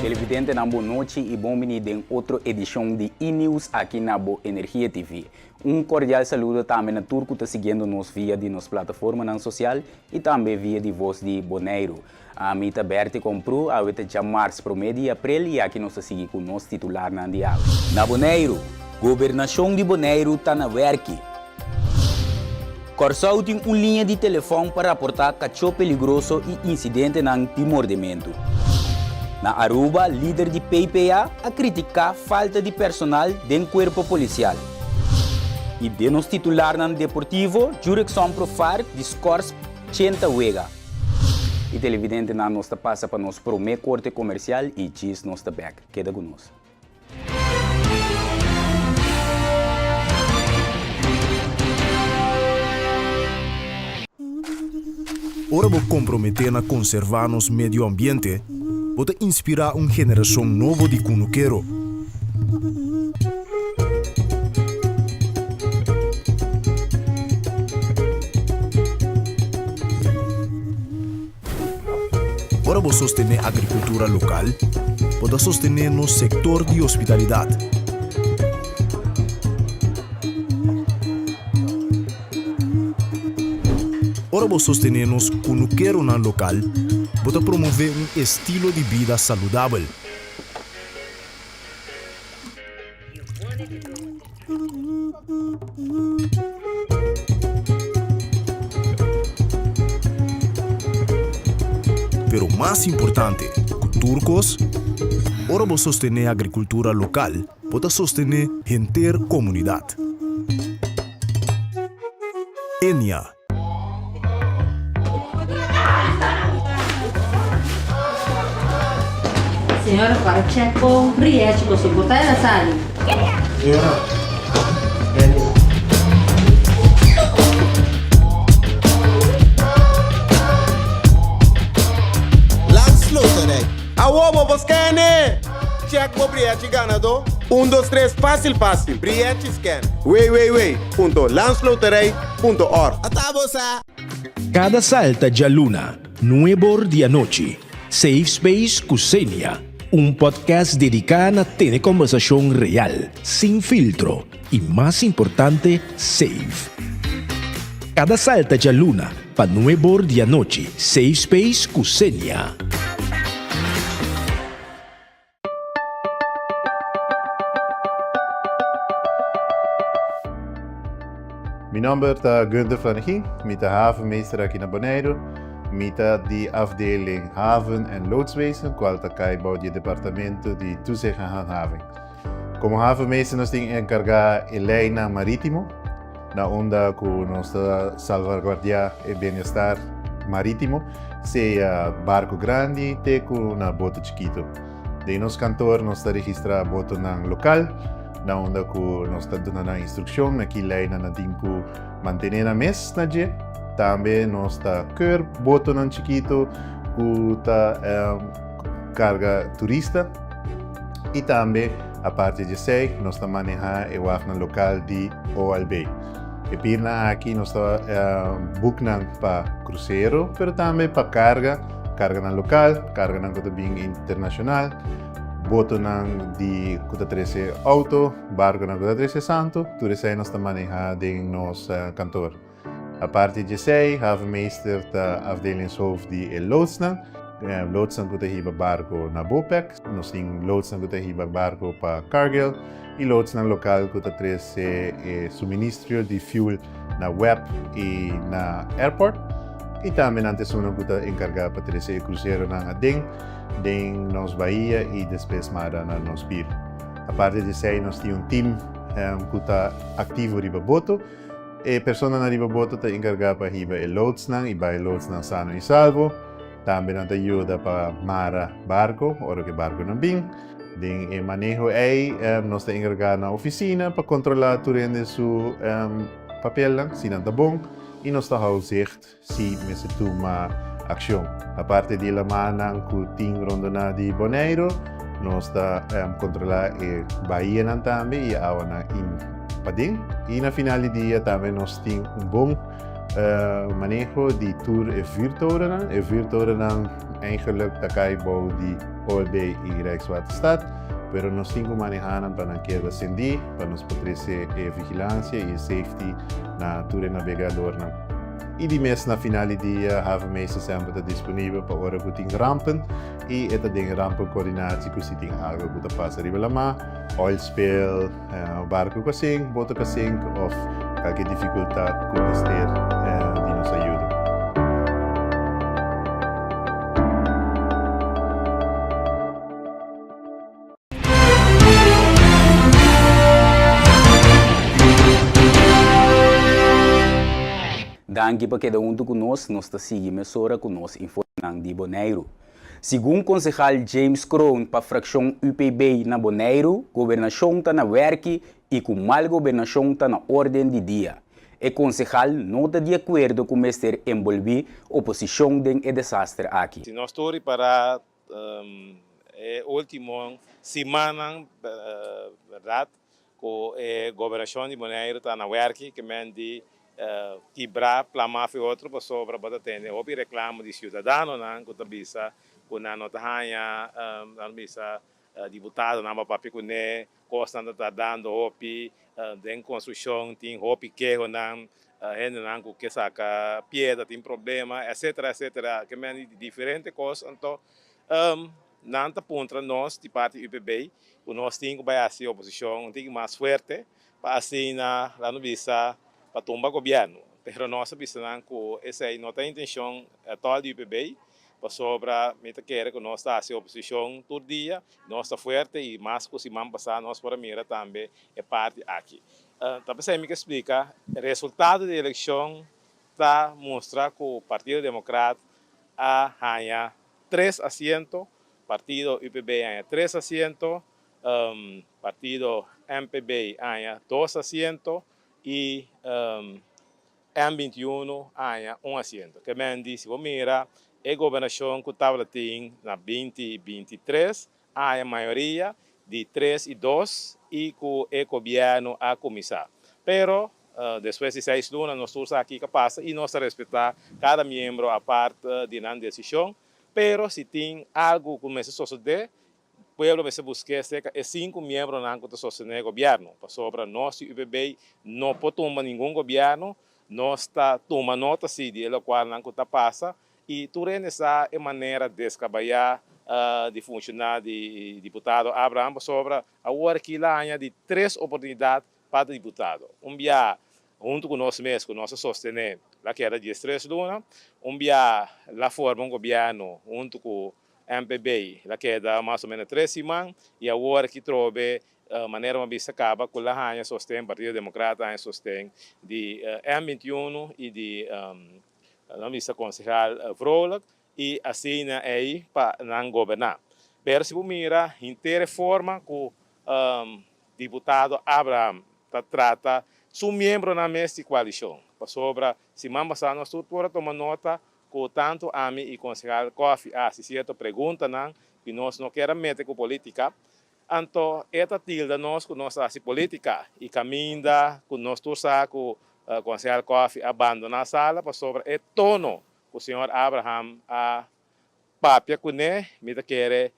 Televidentenan bon nochi y bon bini den otro edicion di E-News aki na Bo Energia TV. Un cordial saludo tambe na tur cu ta siguiendo nos via di nos plataformanan social y tambe via di Voz di Boneiru. Ami ta Bertie Komprú, awe ta djamars promé di aprel i aki nos ta sigui ku nos titularnan di awe. Na Boneiru, Gobernashon di Boneiru ta na wèrki. Kòrsou tin un liña di telefòn pa raportá kachó peligroso i insidentenan di mordementu. Na Aruba, lider di PPA a kritiká falta di personal den kuerpo polisial. I den nos titularnan deportivo, Jurickson Profar di skòrs chenta wega. Y televidentenan nos ta pasa pa nos prome corte comercial y djis nos ta bek. Keda cu nos. Ora bo komprometé na konservá nos medio ambiente, bo ta inspirá un generashon nobo di kunukero. Ora bo sostené agrikultura lokal, bo ta sostené nos sektor di hospitalidat. Ora bo sostené nos kunukeronan lokal, bo ta promové un estilo di bida saludabel. Pero mas importante ku tur kos, ora bo sostené agrikultura lokal, bo ta sostené henter komunidat. Enia. Señora para check bo rièchi bo soporta el a sali. Señora, Benny. Landsloterij. Awo bo por scan-e! Check bo brièchi ganadó. Un dos tres fásil fásil. Brièchi scan. www.landsloterij. Punto org. Ata bo sa! Kada salta djaluna, nuebor di anochi, Safe Space ku Xenia, un podcast dediká na tene kòmbersashon real, sin filtro i mas importante, safe. Kada salta djaluna pa nuebor di anochi, Safe Space ku Xenia. Mi nomber ta Gunther Flanegin, mi ta havenmeester aki na Boneiru. Mi ta di afdeling Haven en Loodswezen, cual ta cay bou di e departamento di Toezicht en Handhaving. Como havenmeester nos tin encarga e leynan maritimo, na unda cu nos ta salvaguardia e bienestar maritimo, sea barco grandi te cu na boto chikito. Den nos kantoor nos ta registrá botonan lokal, na unda ku nos ta duna nan instrukshon na ki leinan nan tin ku mantené nan mes na dje. Tambe nos ta keur botonan chikitu ku ta karga turista. I tambe aparte di esei nos ta manehá e wafnan lokal di OLB. E pirnan aki nos ta buk nan pa krusero, pero tambe pa karga. Karganan lokal, karganan ku ta bin internashonal, botonan di ku ta trese outo, barkonan ku ta trese santu, tur esei nos ta manehá den nos kantor. Aparte di esei, havenmeester ta afdelingshoofd di e loodsnan, loodsnan ku ta hiba barko na Bopec, nos tin loodsnan ku ta hiba barko pa Cargill i loodsnan lokal ku ta trese e suministrio di fuel na web i na airport i tambe nan ta esunnan ku ta enkargá pa trese e kruseronan aden den nos bahia i despues mara na nos pir. Aparte di esei nos tin un tim ku ta aktivo riba boto. E personanan riba boto ta enkargá pa hiba e loodsnan i bai loodsnan sano i salvo. Tambe nan ta yuda pa mara barko ora ku e barkonan bin. Den e maneho ei nos ta enkargá na ofisina pa kontrolá tur hende su papelnan si nan ta bon i nos ta hou zicht si mester tuma akshon. Aparte di e lamannan ku tin rondoná di Boneiru nos ta kontrolá e bahianan tambe i e awanan in paden. I na final di dia tambe nos tin un bon maneho di tur e vuurtorennan. E vuurtorennan. Eigenlijk ta kai bou di OLB i Rijkswaterstaat, pero nos tin ku manehá nan pa nan keda sendí, pa nos por trese e vigilansia i e safety na tur e nabegadornan. I di mes na final di dia havenmeester semper ta disponibel pa ora ku tin rampen i e ta den rampenkoordinatie ku si tin algu ku ta pasa riba lamá, oil spill, barku ku a sink, boto ku a sink òf kalke difikultat ku mester di nos ayudo. Danki pa keda huntu ku nos, nos ta sigui mesora ku nos informenan di Boneiru. Segun konsehal James Kroon pa frakshon UPB na Boneiru, gobernashon ta na wèrki i ku mal gobernashon ta na órden di dia. E konsehal no ta di akuerdo ku mester enbolbí oposishon den e desaster aki. Si nos tur ripará e último simannan, bèrdat, ku e gobernashon di Boneiru ta na wèrki, ke men di Kibrá plamá fi otro pasobra bo ta tende hopi reklamo di siudadanonan ku ta bisa ku nan no ta haña nan bisa diputadonan pa papia kuné, kosnan ta tardando hopi, den konstrukshon tin hopi kehonan, hendenan ku ke saka piedra tin problema etcetera etcetera ke men di diferente kos anto nan ta puntra nos di parti UPB ku nos tin ku bai hasi oposishon un tiki mas fuerte Pa asina la no bisa pa tumba gobièrnu. Pero nos a bisa nan ku esei no ta intenshon atòl di UPB, pasobra mi ta kere ku nos ta hasi oposishon tur dia, nos ta fuerte i mas ku siman pasá nos por a mira tambe e parti aki. Ta p'esei mi ke splika, resultado di elekshon ta mustra ku Partido Demokrat a haña tres asiento, Partido UPB a haña tres asiento, Partido MPB aña dos asiento y M 21 aña un asiento. Ke men di si bo mira e gobernacion cu tabata tin na binti 23 aña mayoria di tres y dos y cu e gobierno a cuminsa. Pero despues di seis luna nos tur sa kico a pasa y nos ta respeta cada miembro apart di nan decision. Pero si tin algo cu mester sosode Pueblo mester busk'é serka e sinku miembronan ku ta sostené gobièrnu, pasobra nos di UPB no por tumba ningun gobièrnu, nos ta tuma nota si di e lokualnan ku ta pasa i tur hende sa e manera deskabayá di funshoná di diputado Abraham, pasobra awor aki la haña di tres oportunidat pa ta diputado, un bia huntu ku nos mes ku nos a sostené la keda 13 luna, un bia la forma un gobièrnu huntu ku MPB la keda mas o menos tres siman y awor aki trobe manera bo a bisa caba cu la haña sosten, Partido Democrata haña sosten di M 21 y di nan bisa Concejal Vrolijk y asina ey pa nan goberna. Pero si bo mira henter e forma cu Diputado Abraham ta trata su miembronan mes di coalicion, pasobra siman pasa nos tur por a tuma nota Ku tantu ami i konsehal Coffie a hasi sierto preguntanan ku nos no kier a mete ku politika, anto e ta tilda nos ku nos ta hasi politika i kaminda ku nos tur sa ku konsehal Coffie a bandoná sala pasobra e tono ku señor Abraham a papia kuné mi ta kere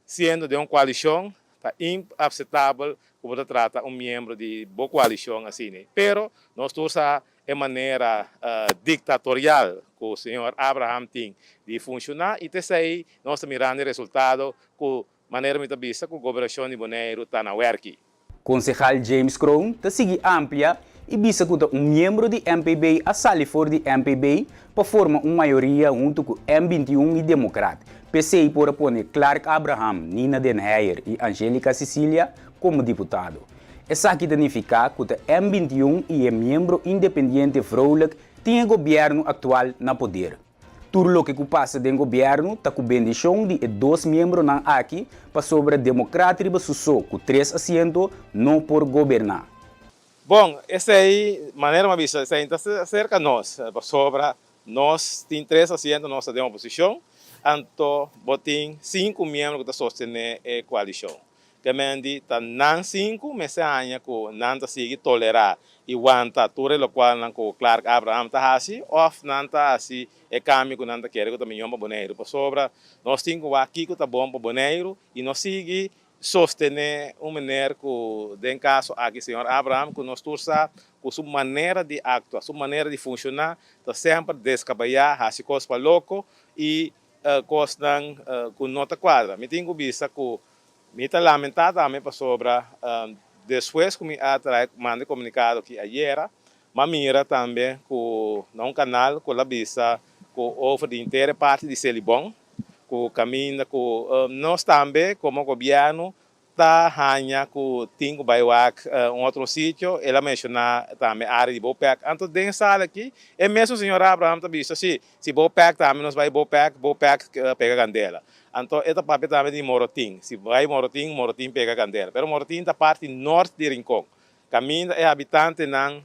Siendo den un koalishon, ta inapsetabel ku bo ta trata un miembro di bo koalishon asina. Pero nos tur sa e manera diktatorial ku señor Abraham tin di funshoná i ta esei nos ta mirando e resultado ku manera mi ta bisa ku gobernashon di Boneiru ta na wèrki. Konsehal James Kroon ta sigui amplia i bisa ku ta un miembro di MPB a sali for di MPB pa forma un mayoria huntu ku M 21 i Demokrat. P'esei por a pone Clark Abraham, Nina den Heyer i Anjelica Cicilia komo diputado. Esaki ta nifiká ku ta M 21 i e miembro independiente Vrolijk tin e gobièrnu aktual na poder. Tur loke ku pasa den gobièrnu ta ku bendishon di e dos miembronan aki pasobra Demokrat riba su so ku tres asiento no por goberná. Bon, esei, manera mi a bisa, esei ta serka nos, pasobra nos tin tres asiento, nos ta den oposishon, anto bo tin sinku miembro ku ta sostené e koalishon. Ke men di ta nan sinku mester haña ku nan ta sigui tolerá i wanta tur e lokualnan ku Clark Abraham ta hasi òf nan ta hasi e kambio ku nan ta kere ku ta mihó pa Boneiru. Pasobra nos tin ku wak kiko ta bon pa Boneiru i no sigui sostené un mener ku den kaso aki señor Abraham ku nos tur sa ku su manera di aktua, su manera di funshoná ta semper deskabayá, hasi kos pa loko i kosnan ku no ta kuadra. Mi tin ku bisa ku mi ta lamentá tambe pasobra despues ku mi a trae manda e komunikado aki ayera, m'a mira tambe ku na un kanal ku el a bisa ku over di henter e parti di Selibon ku kaminda ku nos tambe komo gobièrnu ta haña ku tin ku bai wak un otro sitio, el a menshoná tambe área di Bopec. Anto den sala aki e mesun señor Abraham ta bisa, si, si Bopec tambe nos bai Bopec, Bopec pega kandela. Anto e ta papia tambe di Morotin, si bai Morotin, Morotin pega kandela. Pero Morotin ta parti nort di Rincon, kaminda e habitantenan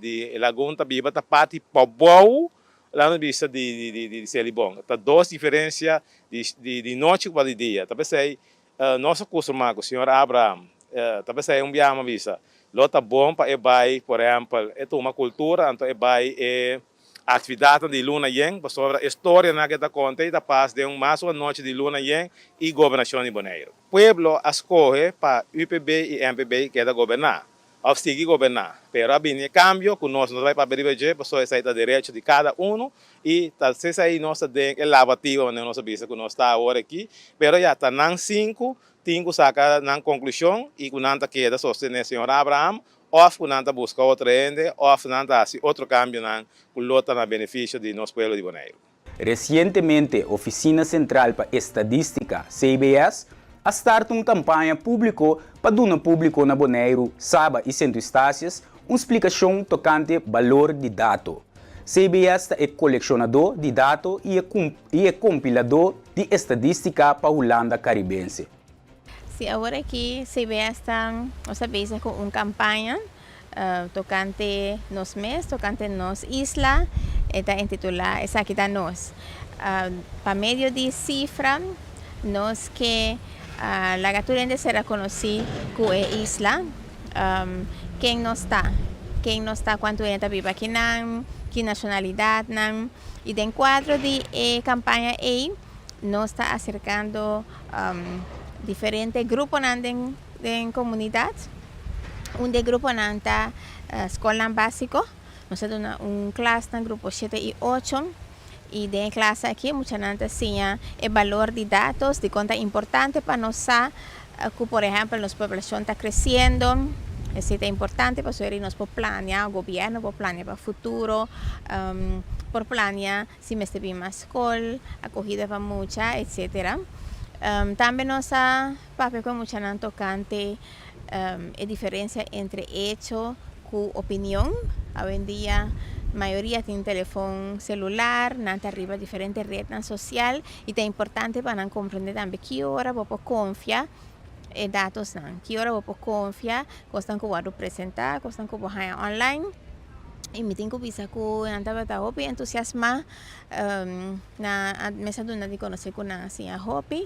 di e lagun ta biba ta parti pabou laat nos bisa di Selibon. Ta dos diferensia di nochi ku pa di dia. Ta p'esei Nos a kustumá ku señor Abraham ta p'esei un biaha mi a bisa, lo ta bon pa e bai, por ehèmpel, e tuma kultura, anto e bai e aktividatnan di luna yen, pasobra e storianan ku e ta konta ei ta pas den un mas un anochi di luna yen i gobernashon di Boneiru. Pueblo a skohe pa UPB i MPB keda goberná. Of sigui goberná. Pero a bini e kambio ku nos no ta bai papia riba dje pasobra esei ta derecho di kada unu i ta esei nos ta den e lavativa manera nos a bisa ku nos ta awor aki. Pero ya ta nan sinku tin ku saka nan konklushon i ku nan ta keda sostené señor Abraham of ku nan ta buska otro hende of nan ta hasi otro kambionan ku lo ta na benefisio di nos pueblo di Boneiru. Resientemente Ofisina Sentral pa Estadístika, CBS, a starta un kampaña públiko pa duna públiko na Boneiru, Saba i Sint Eustatius un splikashon tokante balor di dato. CBS ta e kolekshonadó di dato i e kompiladó di estadístika pa Hulanda Karibense. Si awor aki CBS ta nos ta bezig ku un kampaña tokante nos mes, tokante nos isla, e ta intitulá Esaki ta nos. Pa medio di sifra nos ke laga tur hende sera konosí ku e isla, ken nos ta, ken nos ta, kuantu hende ta biba akinan, ki nashonalidatnan i den kuadro di e kampaña ei nos ta aserkando diferente gruponan den den komunidat. Un di e gruponan ta skolnan básiko. Nos ta duna un klas na grupo shete i ocho i den e klas aki muchanan ta siña e balor di datos, dikon ta importante pa nos sa ku por ehèmpel nos poblashon ta kresiendo, esei ta importante pasobra nos por plania, gobièrnu por plania pa futuro, por plania si mester bin mas skol, akohida pa mucha, etsetera. Tambe nos a papia ku e muchanan tokante e diferensia entre echo ku opinion. Awendia mayoria tin telefon selular, nan ta riba diferente retnan sosial i ta importante pa nan komprende tambe ki ora bo por konfia e datosnan, ki ora bo por konfia kosnan ku wòrdu presentá, kosnan ku bo haña online. I mi tin ku bisa ku nan tabata hopi entusiasmá. Nan a mester duna di konosé ku nan a siña hopi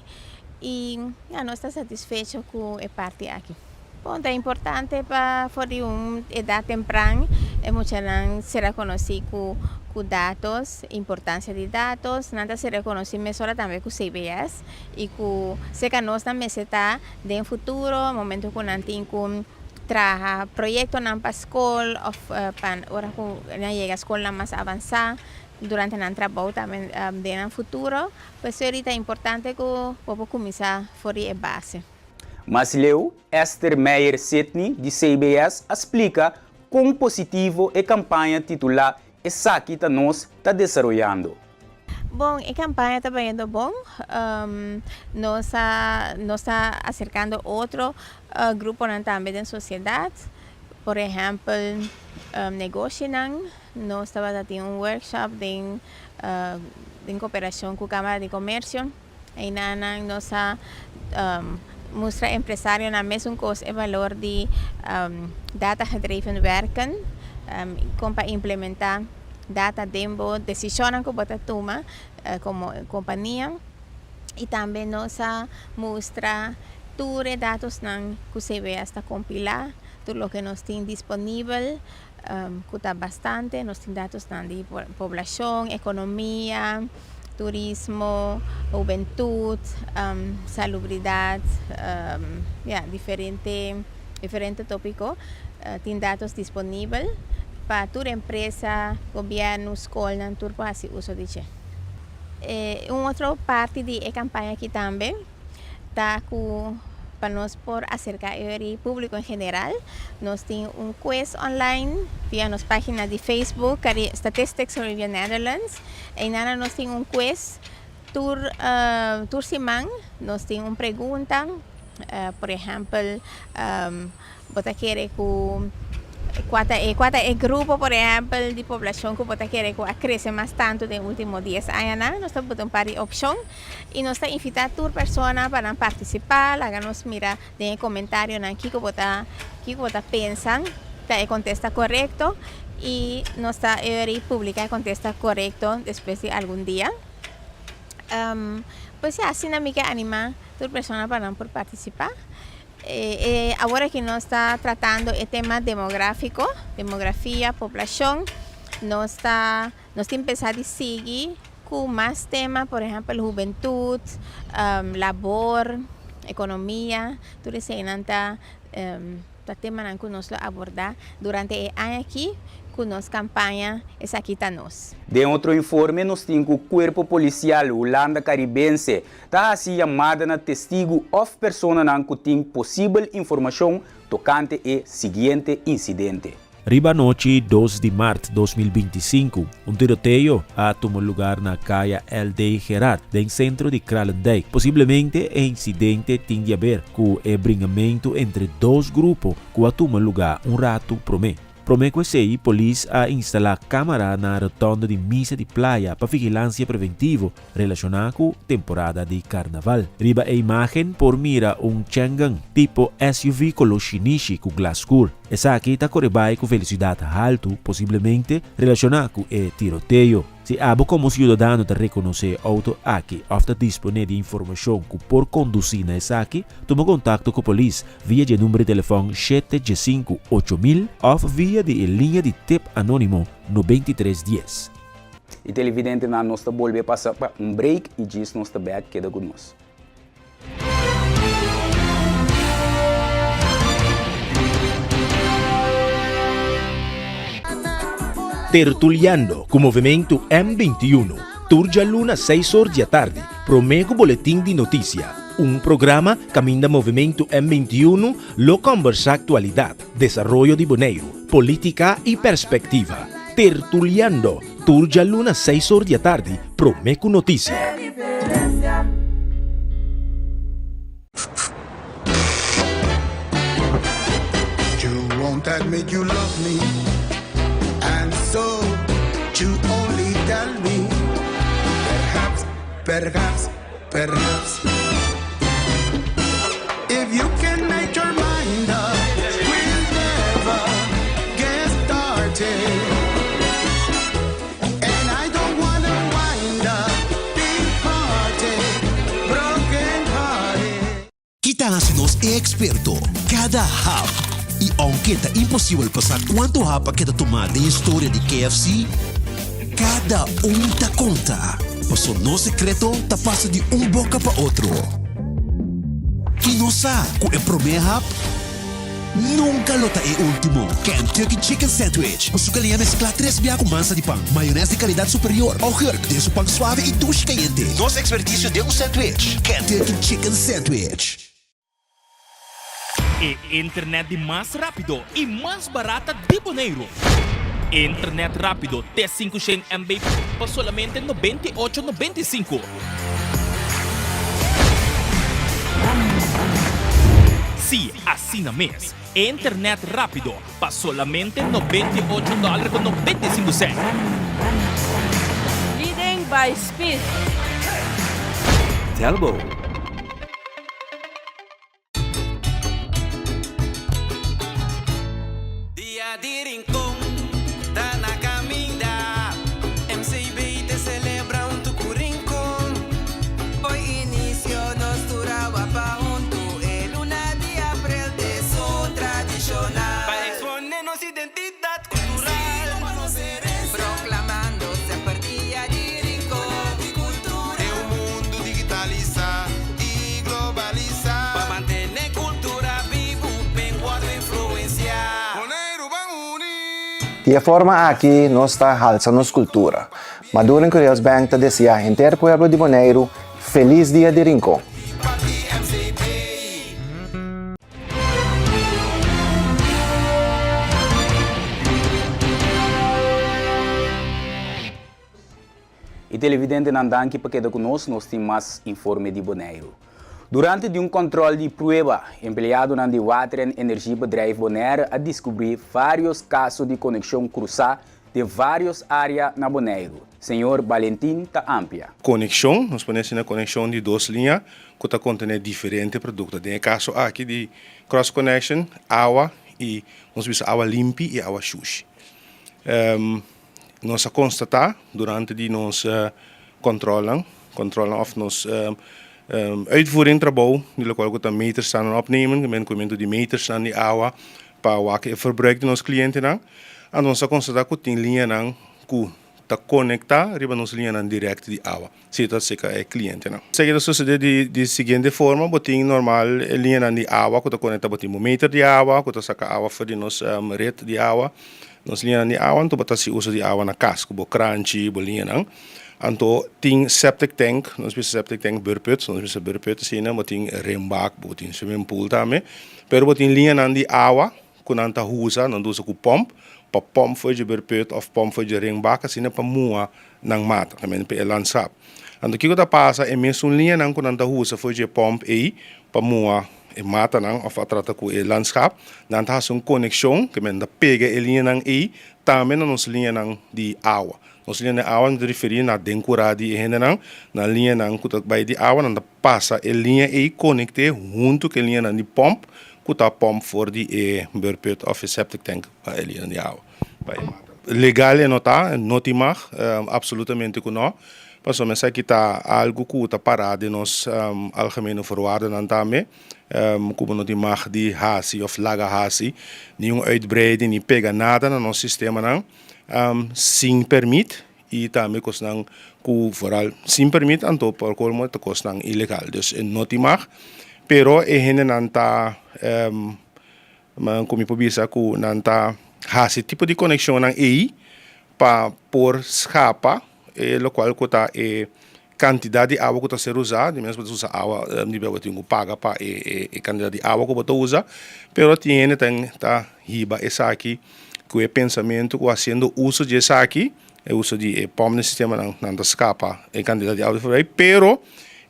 i ya nos ta satisfecho ku e parti aki. Bon, ta importante pa for di un edat tempran e muchanan sera konosí ku ku datos, importansia di datos. Nan ta sera konosí mesora tambe ku CBS i ku serka nos nan mester ta den futuro momento ku nan tin ku traha proyectonan pa scol of pa ora cu nan yega scolnan mas avansa durante nan trabou tambe den nan futuro pues esey ta importante cu bo por cuminsa for di e base. Mas leu, Esther Meijer Sidney di CBS a splica con positivo e campaña titula Esaki ta nos ta desaroyando. Bon, e campaña ta bayendo bon. Nos a nos ta acercando otro gruponan tambe den sociedad. Por ehempel, negoshinan. Nos tabata tin un workshop den den cooperacion cu Camara di Comercio. Einanan nos a mustra empresarionan mesun cos e balor di data gedreven werken, con pa implementa data den bo decisionnan cu bo ta tuma como compania. Y tambe nos a mustra. Tur e datosnan ku CBS ta kompilá, tur loke nos tin disponibel, ku ta bastante, nos tin datosnan di poblashon, ekonomia, turismo, hubentut, salubridat, ya, diferente diferente topiko tin datos disponibel pa tur empresa, gobièrnu, skolnan, tur por hasi uso di dje. Un otro parti di e kampaña aki tambe ta ku pa nos por aserká e públiko en general, nos tin un quiz online via nos página di Facebook, Statistics Caribbean Netherlands. Einan nos tin un quiz tur tur siman nos tin un pregunta, por ehèmpel Bo ta kere ku kua ta e kua ta e grupo por ehèmpel di poblashon ku bo ta kere ku a krese mas tantu den último dies añanan? Nos ta buta un par di opshon i nos ta invitá tur persona pa nan partisipá. Laga nos mira den e komentarionan kiko bo ta kiko bo ta pensa ta e kontesta korekto i nos ta eri publiká e kontesta korekto despues di algun dia. Pues ya asina mi ke animá tur persona pa nan por partisipá. Awor aki nos ta tratando e tema demográfiko, demografia, poblashon. Nos ta nos tin pensa di sigui ku mas tema, por ehèmpel hubentut, labor, ekonomia, tur eseinan ta ta temanan ku nos lo abordá durante e aña aki ku nos kampaña Esaki ta Nos. Den otro informe nos tin ku Kuerpo Polisial Hulanda Karibense Ta hasi yamada na testigu òf personanan ku tin posibel informashon tokante e siguiente insidente. Riba anochi dos di mart 2025, un tiroteo a tuma lugar na Kaya LD Gerard den sentro di Kralendijk. Posiblemente e insidente tin di haber ku e bringamentu entre dos grupo ku a tuma lugar un ratu promé. Promé ku esei, polis a instalá kámara na rotònde di Misa di Playa pa vigilansia preventivo relashoná ku temporada di karnaval. Riba e imágen por mira un Changan tipo SUV koló shinishi ku glas skur. Esaki ta kore bai ku velosidat haltu, posiblemente relashoná ku e tiroteo. Si abo komo siudadano ta rekonosé e outo aki òf ta disponé di informashon ku por kondusí na esaki, tuma kontakto ku polis via di e number di telefòn shete diesinku 8000 òf via di e liña di tip anónimo 93 dies. E televidentenan nos ta bolbe pasa pa un break y djis nos ta bek keda cu nos. Tertuliando ku Movementu M 21, tur djaluna seis or di atardi, promé ku Boletin di Notisia, un programa kaminda Movementu M 21 lo kòmbersá aktualidat, desaroyo di Boneiru, polítika i perspektiva. Tertuliando, tur djaluna seis or di atardi, promé ku notisia. You won't admit you love me And so you only tell me Perhaps, perhaps, perhaps If you can make your mind up We'll never get started And I don't wanna wind up big hearted, broken hearted. Ki ta hasi nos e eksperto? Kada hap! I ounke ta imposibel pa sa kuantu hap a keda tumá den historia di KFC, kada un ta konta, paso nos sekreto ta pasa di un boka pa otro. I nos sa ku e promé hap nunka lo ta e último. Kentucky Chicken Sandwich ku su galiña mesklá tres bia ku mansa di pan, mayonès di kalidat superior, augurk den su pan suave i dushi kayente. Nos ekspertisio den un sandwich, Kentucky Chicken Sandwich. E internet di mas rápido i mas barata di Boneiru. Internet rápido te 500 MB pa solamente 98,95. Sí, asina mes. Internet rápido pa solamente 98 dòler ku 95 sènt. Leading by speed. Telbo. Dia di Rincon ta na caminda, MCB te celebra hunto cu Rincon. Fo'i inicio nos tur a wapa hunto, e. Di e forma aki nos ta halsa nos kultura. Maduro en Curiels Bank ta deseá henter pueblo di Boneiru Felis Dia di Rincon! E televidentenan danki pa keda ku nos, nos tin mas informe di Boneiru. Durante di un kòntròl di prueba, empleadonan di Water en Energiebedrijf Bonaire a diskubrí vários kaso di konekshon krusá den vários área na Boneiru. Señor Balentin ta amplia. Konekshon, nos pone asina konekshon di dos liña ku ta kontené diferente produkto. Den e kaso aki di cross connection, awa i nos bisa awa limpi i awa shushi. Nos a konstatá durante di nos kòntròlnan, kòntròlnan òf nos uitvoering trabou di lokual ku ta meterstanden opnemen, ku men di metersnan di awa pa wak e verbruik di nos klientenan. Anto nos a konstatá ku tin liñanan ku ta konektá riba nos liñanan dirèkt di awa, si ta seka e klientenan. Esaki ta sosodé di di siguiente forma, bo tin normal e liñanan di awa ku ta konektá, bo tin bo meter di awa ku ta saka awa for di nos ret di awa. Nos liñanan di awa anto bo ta hasi uso di awa na kas ku bo kranchi, bo liñanan. Anto tin septic tank, nos bisa septic tank beurput, nos bisa beurput asina, bo tin renbak, bo tin swimming pool tambe. Pero bo tin liñanan di awa ku nan ta usa, nan ta usa ku pòmp, pa pòmp for dje beurput òf pòmp for dje renbak asina pa muha nan mata, tambe pa e landschap. Anto kiko ta pasa, e mesun liñanan ku nan ta usa for dje pòmp ei pa muha e matanan òf a trata ku e landschap, nan ta hasi un konekshon ke men ta pega e liñanan ei tambe na nos liñanan di awa. Nos liñanan di awa nan ta referí na den kurá di e hendenan, na liñanan ku ta bai di awa nan ta pasa e liña ei konekt'é huntu ku e liñanan di pòmp ku ta pòmp for di e beurput òf e septic tank pa e liñanan di awa. Pa e mata. Legal e no ta, no tin mag, absolutamente ku no. Pasobra esaki ta algu ku ta pará den nos algemene voorwaardennan tambe, ku bo no tin mag di hasi òf laga hasi niun uitbreiding ni pega nada na nos sistemanan sin pèrmit i tambe kosnan ku vooral sin pèrmit anto por kolmo ta kosnan ilegal. Dus e no tin mag, pero e hendenan ta. Ma ku mi por bisa ku nan ta hasi tipo di konekshonnan ei pa por skapa e lokual ku ta e kantidat di awa ku ta ser usá. Di mes bo ta usa awa di bo tin ku paga pa e e kantidat di awa ku bo ta usa. Pero tin hende ta hiba esaki ku e pensamentu ku hasiendo uso di esaki, e uso di e pòmp den sistemanan, nan ta skapa e kantidat di awa di forbij. Pero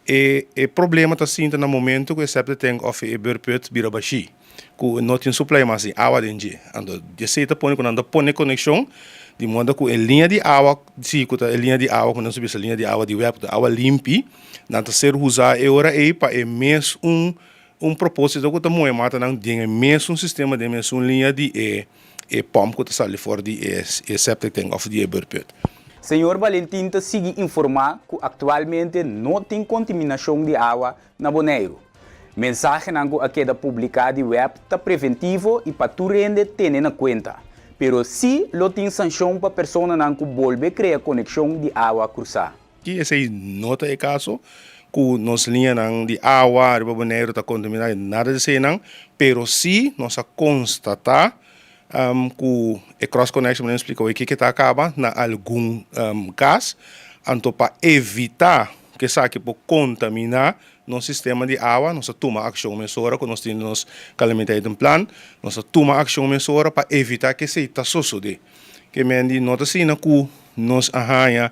e e problema ta sinta na momento ku e septic tank òf e beurput bira bashí. Ku no tin suplai mas di awa den dje. Anto esei ta pone ku nan ta pone konekshon di moda ku e liña di awa si ku ta e liña di awa ku nan ta bisa liña di awa di web ku ta awa limpi nan ta ser usa e ora ei pa e mes un un proposito ku ta muhe matanan den e mesun sistema den e mesun liña di e e pòmp ku ta sali for di e e septic tank òf di e beurput. Señor Valentin ta sigui informá ku aktualmente no tin kontaminashon di awa na Boneiru. Mensahenan ku a keda publiká di web ta preventivo i pa tur hende tene na kuenta, pero sí lo tin sanshon pa personanan ku bolbe krea konekshon di awa krusá. I esei no ta e kaso ku nos liñanan di awa riba Boneiru ta kontaminá, nada di eseinan, pero sí nos a konstatá ku e cross connection mi a splika hoy kiko ta kaba na algun kas, anto pa evitá ku esaki por kontaminá nos sistema di awa nos a tuma akshon mesora ku nos tin nos calamiteitenplan, nos a tuma akshon mesora pa evitá ku esei ta sosodé. Ke men di no ta asina ku nos a haña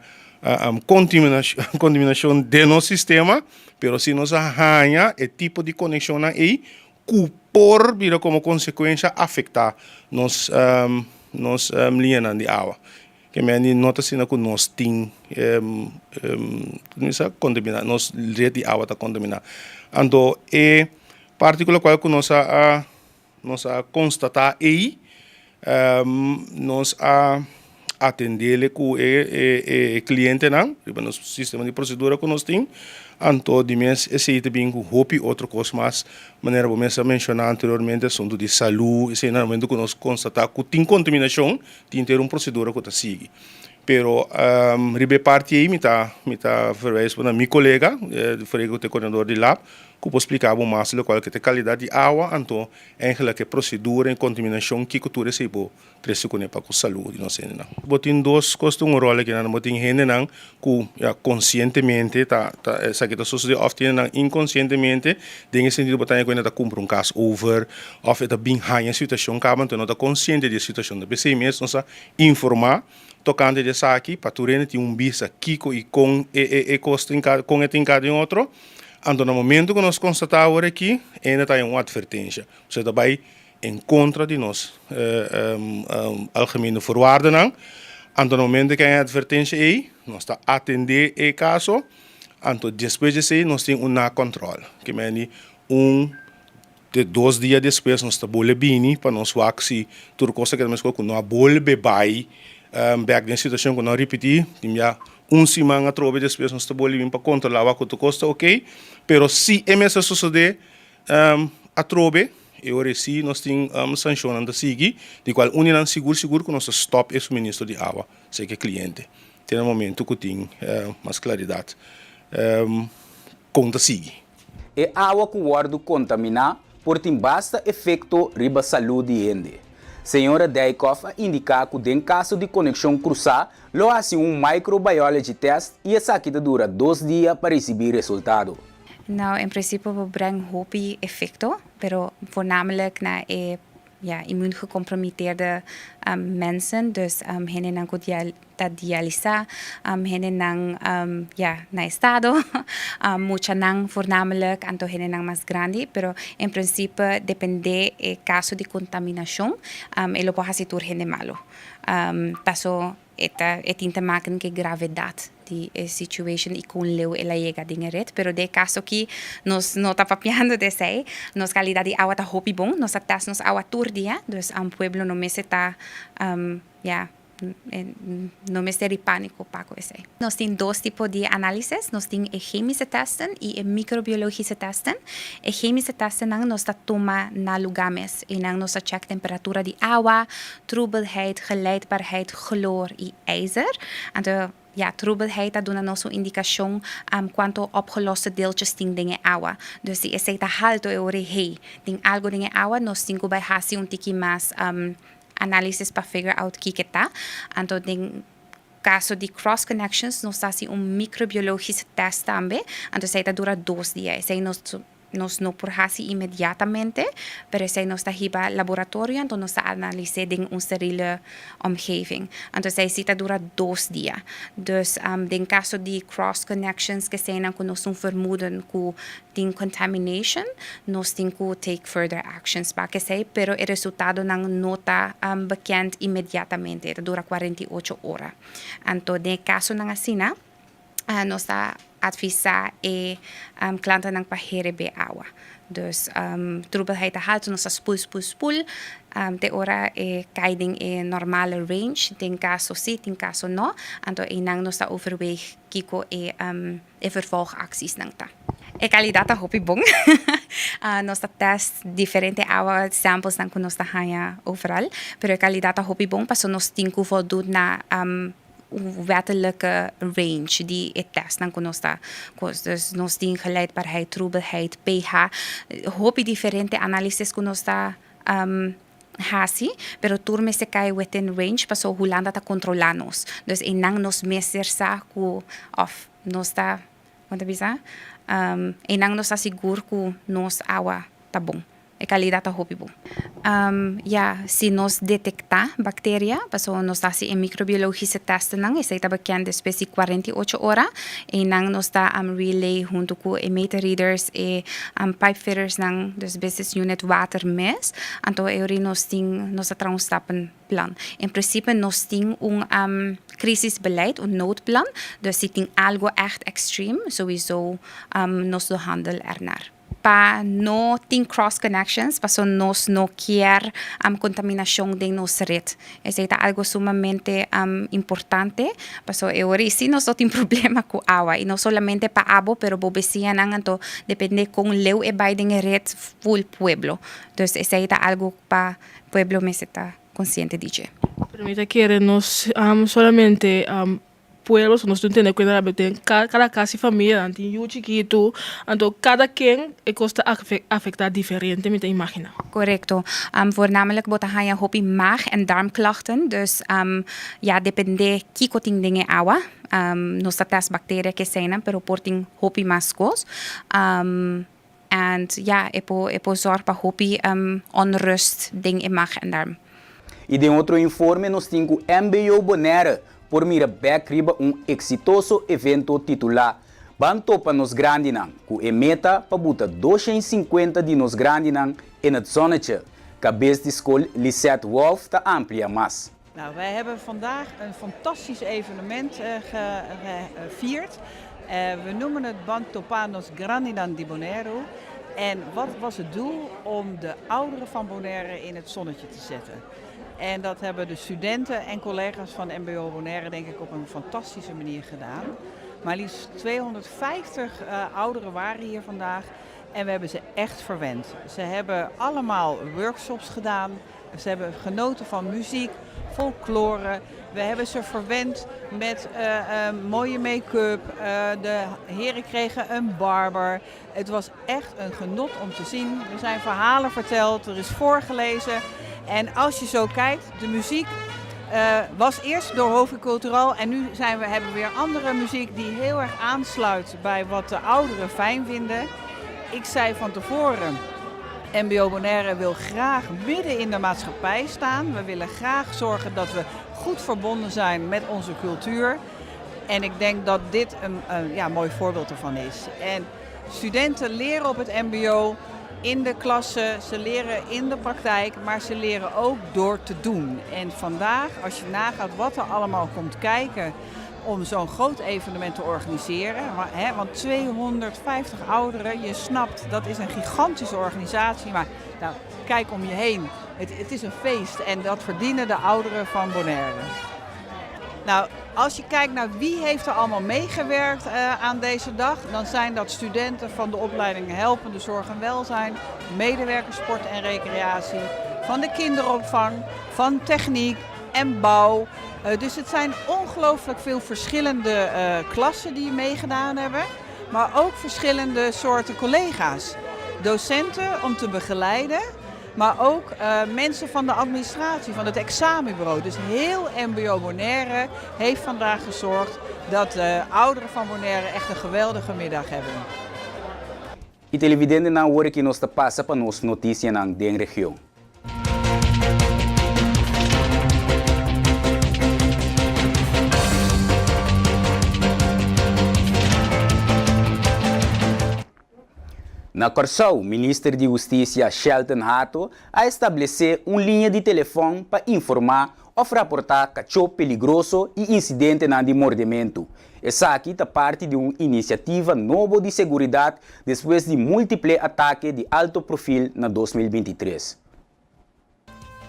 kontaminashon den nos sistema, pero si nos a haña e tipo di konekshonnan ei ku por bira komo konsekuensha afektá nos nos liñanan di awa. Ke men di no ta asina ku nos tin kontaminá, nos ret di awa ta kontaminá. Anto e parti ku lokual ku nos a nos a konstatá ei, nos a atendele ku e klientenan riba nos sistema di prosedura ku nos tin. Anto di mes esei ta bin ku hopi otro kos mas, manera bo mes a menshoná anteriormente asuntu di salú, esei na momento ku nos konstatá ku tin kontaminashon tin ter un prosedura ku ta sigui. Pero riba e parti ei mi ta mi ta verwijs bo na mi kolega, Frego ku ta e koordinador di lab, ku por splika bo mas lokual ke ta e kalidat di awa, anto eigenlijk e prosedura en kontaminashon kiko tur esei por trese kuné pa ku salú di nos hendenan. Bo tin dos kos ta un ròl akinan, bo tin hendenan ku ya konsientemente ta ta esaki ta sosodé òf tin hendenan inkonsientemente den e sentido bo ta haña ku hende ta kumpra un kas over òf e ta bin haña e situashon kaba anto e no ta konsiente di e situashon. Ta p'esei mes nos a informá tokante di esaki pa tur hende tin un bista kiko i kon e e e kos tin ka kon e tin ka den otro. Anto na momento ku nos konstatá awor aki hende ta haña un atvertensha. Pasobra ta bai en kontra di nos algemene voorwaardennan. Anto na momento ku haña e atvertensha ei nos ta atendé e kaso. Anto despues di esei nos tin un nakontròl. Ke meni un Te dos dia despues nos ta bolbe bini pa nos wak si tur kos ta keda meskos ku no a bolbe bai bek den situashon ku no a ripití. Tin bia un siman atrobe despues nos ta bolbe bini pa kontrolá wak ku tur kos ta oke. Pero si e mester sosodé atrobe e ora esí nos tin sanshonnan ta sigui di kual un di nan sigur sigur ku nos ta stòp e suministro di awa serka e kliente te na momento ku tin mas klaridat kon ta sigui. E awa ku wòrdu kontaminá por tin basta efekto riba salú di hende. Señora Dijkhoff a indiká ku den kaso di konekshon krusá lo hasi un microbiology test i esaki ta dura dos dia pa risibí resultado. Nou, en principe bo breng hopi efecto, pero voornamelijk na e ja, immuungecompromitteerde mensen, dus hendenan ku ta dialisa, hendenan ja, na estado, muchanan voornamelijk, anto hendenan mas grandi, pero en principe depende e caso di contaminacion, e lo por haci tur hende malo. Paso E ta e tin te maken ku e gravedat di e situation i kon leu el a yega den e ret. Pero den e kaso aki nos no ta papiando di esei. Nos kalidat di awa ta hopi bon. Nos ta tèst nos awa tur dia. Dus pueblo no mester ta ya no mester di pániko pa ku esei. Nos tin dos tipo di análisis. Nos tin e chemische testen i e microbiologische testen. E chemische testennan nos ta tuma na lugá mes. Einan nos ta chèk temperatura di awa, troebelheid, geleidbaarheid, chloor i ijzer. Anto, ya, troebelheid ta duna nos un indikashon kuantu opgeloste deeltjes tin den e awa. Dus si esei ta haltu e ora ei, hey, tin algu den e awa, nos tin ku bai hasi un tiki mas análisis pa figure out kiko ta. Anto den kaso di cross connections nos ta hasi un microbiologische test tambe, anto esei ta dura dos dia. Esei nos Nos no por hasi inmediatamente, pero esei nos ta hiba laboratorio, anto nos ta analis'é den un sterile omgeving. Anto esei si ta dura dos dia. Dus den kaso di cross connections keseinan ku nos tin vermoeden ku tin contamination, nos tin ku take further actions pa kesei, pero e resultadonan no ta bekend inmediatamente, e ta dura 48 ora. Anto den e kasonan asina, nos ta advisá e klantenan pa herebé awa. Dus troebelheid ta haltu, nos ta spul, spul, spul te ora e kai den e normale range. Tin kaso sí, tin kaso no. Anto einan nos ta overweeg kiko e e vervolgactiesnan ta. E kalidat ta hopi bon. Nos ta test diferente awa samplesnan ku nos ta haña overal, pero e kalidat ta hopi bon pasobra nos tin ku voldoen na wettelijke range di e testnan ku nos ta kos. Dus nos tin geleidbaarheid, troebelheid, pH, hopi diferente análisis ku nos ta hasi, pero tur mester kai within range pasobra Hulanda ta kontrolá nos. Dus einan nos mester sa ku òf nos ta, kon ta bisa, einan nos ta sigur ku nos awa ta bon. E kalidat ta hopi bon. Ya, si nos detektá bakteria, pasobra nos ta hasi e microbiologische testennan, esei ta bekend despues di 48 ora, einan nos ta relay huntu ku e meter readers, e pipe fittersnan, dus business unit water mes, anto e ora nos tin, nos ta traha un stappenplan. En principe nos tin un crisisbeleid, un noodplan, dus si tin algo ègt extreme, souiso nos lo handel ernaar. Pa no tin cross connections paso nos no kier contaminacion den nos red. Esey ta algo sumamente importante paso e ora y si nos no tin problema cu awa y no solamente pa abo pero bo beciñanan anto depende con leu e bay den e red full pueblo. Dus esey ta algo pa pueblo mester ta consciente di dje. Pero mi ta kere nos solamente pueblo so nos tin tene kuenta tambe den kada kas di famia nan tin yu chikitu anto kada ken e kos ta afekta diferente mi ta imagina. Korekto. Voornamelijk bo ta haña hopi maag en darmklachten dus ya depende kiko tin den e awa. Nos ta test bakteria keseinan pero por tin hopi mas kos. En ya e por e por zorg pa hopi onrust den e mag en darm. I den otro informe nos tin ku mbo Bonaire por mira bèk riba un eksitoso evento titulá Ban topa nos grandinan ku e meta pa buta 250 di nos grandinan in het zonnetje. Kabes di skol Lisette Wolff ta amplia mas. Nou, wij hebben vandaag een fantastisch evenement gevierd. We noemen het Ban Topa Nos Grandinan di Bonaire. En wat was het doel? Om de ouderen van Bonaire in het zonnetje te zetten. En dat hebben de studenten en collega's van MBO Bonaire denk ik op een fantastische manier gedaan. Maar liefst 250 ouderen waren hier vandaag en we hebben ze echt verwend. Ze hebben allemaal workshops gedaan. Ze hebben genoten van muziek, folklore. We hebben ze verwend met mooie make-up. De heren kregen een barber. Het was echt een genot om te zien. Er zijn verhalen verteld, er is voorgelezen. En als je zo kijkt, de muziek was eerst door Hovi Cultural. En nu hebben we weer andere muziek die heel erg aansluit bij wat de ouderen fijn vinden. Ik zei van tevoren, MBO Bonaire wil graag midden in de maatschappij staan. We willen graag zorgen dat we goed verbonden zijn met onze cultuur. En ik denk dat dit een mooi voorbeeld ervan is. En studenten leren op het MBO in de klassen, ze leren in de praktijk, maar ze leren ook door te doen. En vandaag, als je nagaat wat er allemaal komt kijken om zo'n groot evenement te organiseren. Want 250 ouderen, je snapt, dat is een gigantische organisatie. Maar kijk om je heen, het is een feest en dat verdienen de ouderen van Bonaire. Als je kijkt naar wie heeft er allemaal meegewerkt aan deze dag, dan zijn dat studenten van de opleiding Helpende Zorg en Welzijn, medewerkers sport en recreatie, van de kinderopvang, van techniek en bouw. Dus het zijn ongelooflijk veel verschillende klassen die meegedaan hebben, maar ook verschillende soorten collega's. Docenten om te begeleiden, maar ook mensen van de administratie, van het examenbureau. Dus heel MBO Bonaire heeft vandaag gezorgd dat de ouderen van Bonaire echt een geweldige middag hebben. I televidentenan awor aki nos ta pasa pa nos notisianan den region. Na Kòrsou, Minister di Hustisia Shelton Hato a establesé un liña di telefòn pa informá òf raportá kachó peligroso i insidentenan di mordementu. Esaki ta parti di un inisiativa nobo di seguridat despues di múltiple atake di alto profil na 2023.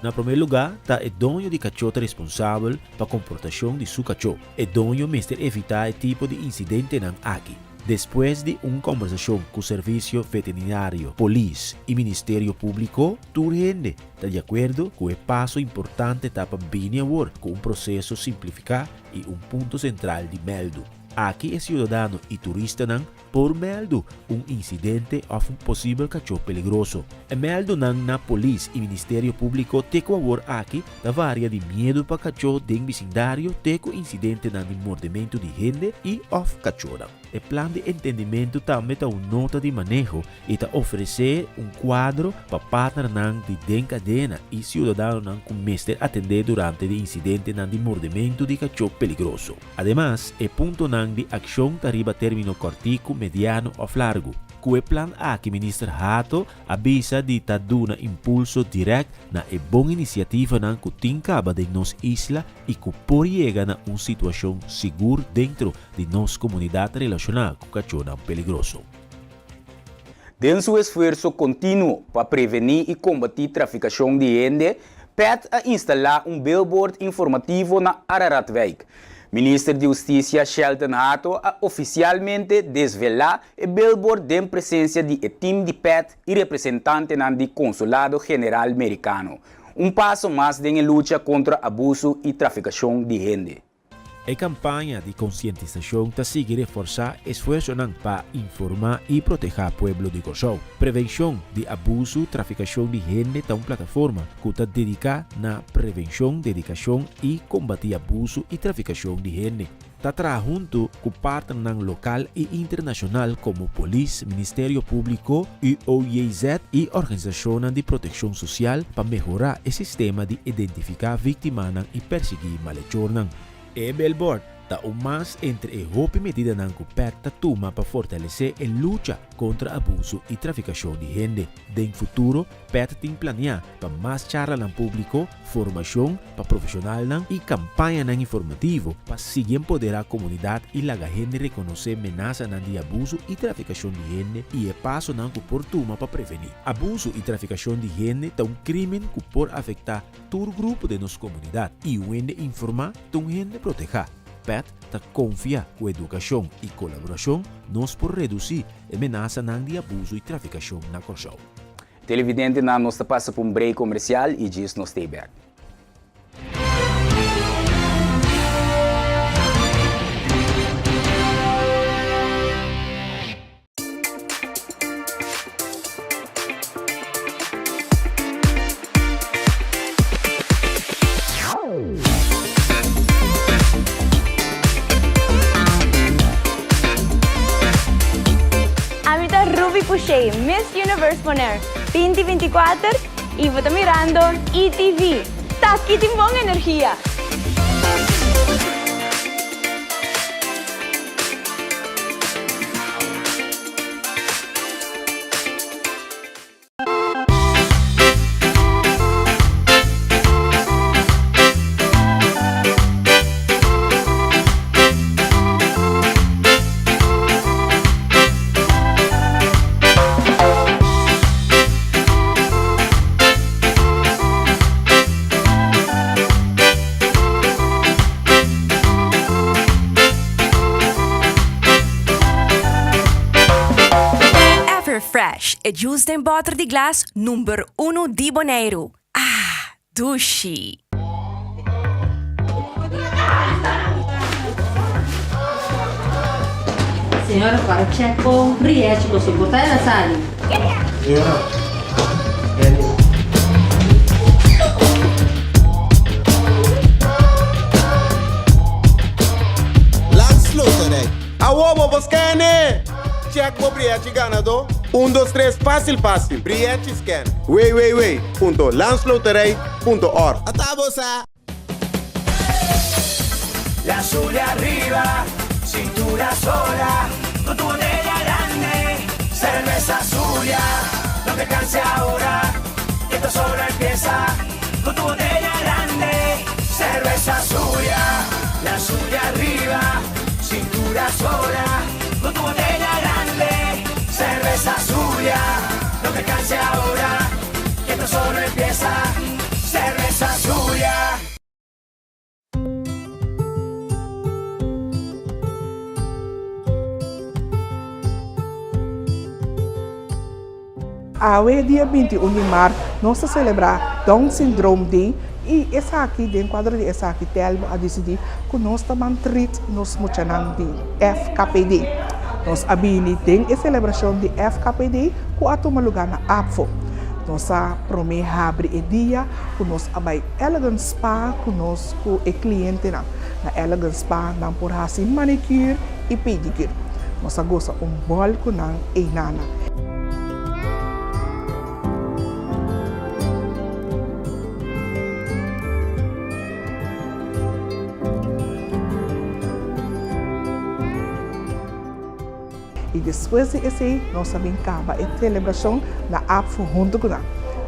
Na promé lugá ta e doño di kachó ta responsabel pa komportashon di su kachó. E doño mester evitá e tipo di insidentenan aki. Despues di un kòmbersashon ku Servisio Veterinario, Polis i Ministerio Públiko, tur hende ta di akuerdo ku e paso importante ta pa bini awor ku un proseso simplifiká i un punto sentral di mèldu. Aki e siudadano i turistanan Por mèldu un insidente òf un posibel kachó peligroso. E mèldunan na polis i Ministerio Públiko te ku awor aki ta varia di miedu pa kachó den bisindario te ku insidentenan di mordementu di hende i òf kachónan. E plan di entendimentu tambe ta un nota di maneho i ta ofresé un kuadro pa partnernan di den kadena i siudadanonan ku mester atendé durante di insidentenan di mordementu di kachó peligroso. Ademas, e puntonan di akshon ta riba término kòrtiku, mediano òf largu. Ku e plan aki Minister Hato a bisa di ta duna impulso dirèkt na e bon inisiativanan ku tin kaba den nos isla i ku por yega na un situashon sigur dentro di nos komunidat relashoná ku kachónan peligroso. Den su esfuerso kontinuo pa prevení i kombatí trafikashon di hende, pet a instalá un billboard informativo na Araratwijk. Minister di Hustisia Shelton Hato a ofisialmente desvelá e billboard den presensia di e tim di pet i representantenan di Konsulado General Merikano. Un paso mas den e lucha kontra abusu i trafikashon di hende. E kampaña di konsientisashon ta sigui reforsá esfuersonan pa informá i protehá pueblo di Kòrsou. Prevenshon di abusu trafikashon di hende ta un plataforma ku ta dediká na prevenshon, dedikashon i kombatí abusu i trafikashon di hende. Ta traha huntu ku partnernan lokal i internashonal komo polis, Ministerio Públiko, UOJZ i organisashonnan di protekshon sosial pa mehorá e sistema di identifiká víktimanan i persiguí malechornan. E billboard ta un mas entre e hopi medidanan ku pet ta tuma pa fortalesé e lucha kontra abusu i trafikashon di hende. Den futuro, pet tin planiá pa mas charlanan públiko, formashon pa profeshonalnan i kampañanan informativo pa sigui empoderá komunidat i laga hende rekonosé menasanan di abusu i trafikashon di hende i e pasonan ku por tuma pa prevení. Abusu i trafikashon di hende ta un krímen ku por afektá tur grupo den nos komunidat i un hende informá ta un hende protehá. Pet ta konfia ku edukashon i kolaborashon nos por redusí e menasanan di abusu i trafikashon na Kòrsou. Televidentenan nos ta pasa pa un break comercial y djis nos stay back. Ami ta Ruby Pouchet, Miss Universe Bonaire 2024 y bo ta mirando ETV. Taki tin bon energia! Everfresh, e juice den bòter di glas number unu di Boneiru. Ah, dushi! Señora para check bo rièchi bo soporta el a sali. Señora, Benny. Landsloterij. Awo bo por scan-e! Check bo brièchi ganadó. Un dos tres fásil fásil. Brièchi scan. www.landsloterij.org. Ata bo sa! La sube arriba, cintura sola, con tu botella grande, cerveza Zulia. No te canses ahora, que esto solo empieza. Con tu botella grande, cerveza Zulia. La sube arriba, cintura sola, con tu botella grande, cerveza Zulia. No te canses ahora, que esto solo empieza. Cerveza Zulia. Awe dia 21 di maart nos ta celebra Down Syndrome Day y esaki den cuadro di esaki Telmo a dicidi cu nos ta ban treat nos muchanan di FKPD. Nos a bini den e celebracion di FKPD cu a tuma lugar na APFO. Nos a prome habri e dia cu nos a bay Elegant Spa cu nos cu e clientenan. Na Elegant Spa nan por haci manicure y pedicure. Nos a gosa un bol cu nan eynana. I despues di esei nos a bin kaba e selebrashon na APFO huntu ku nan.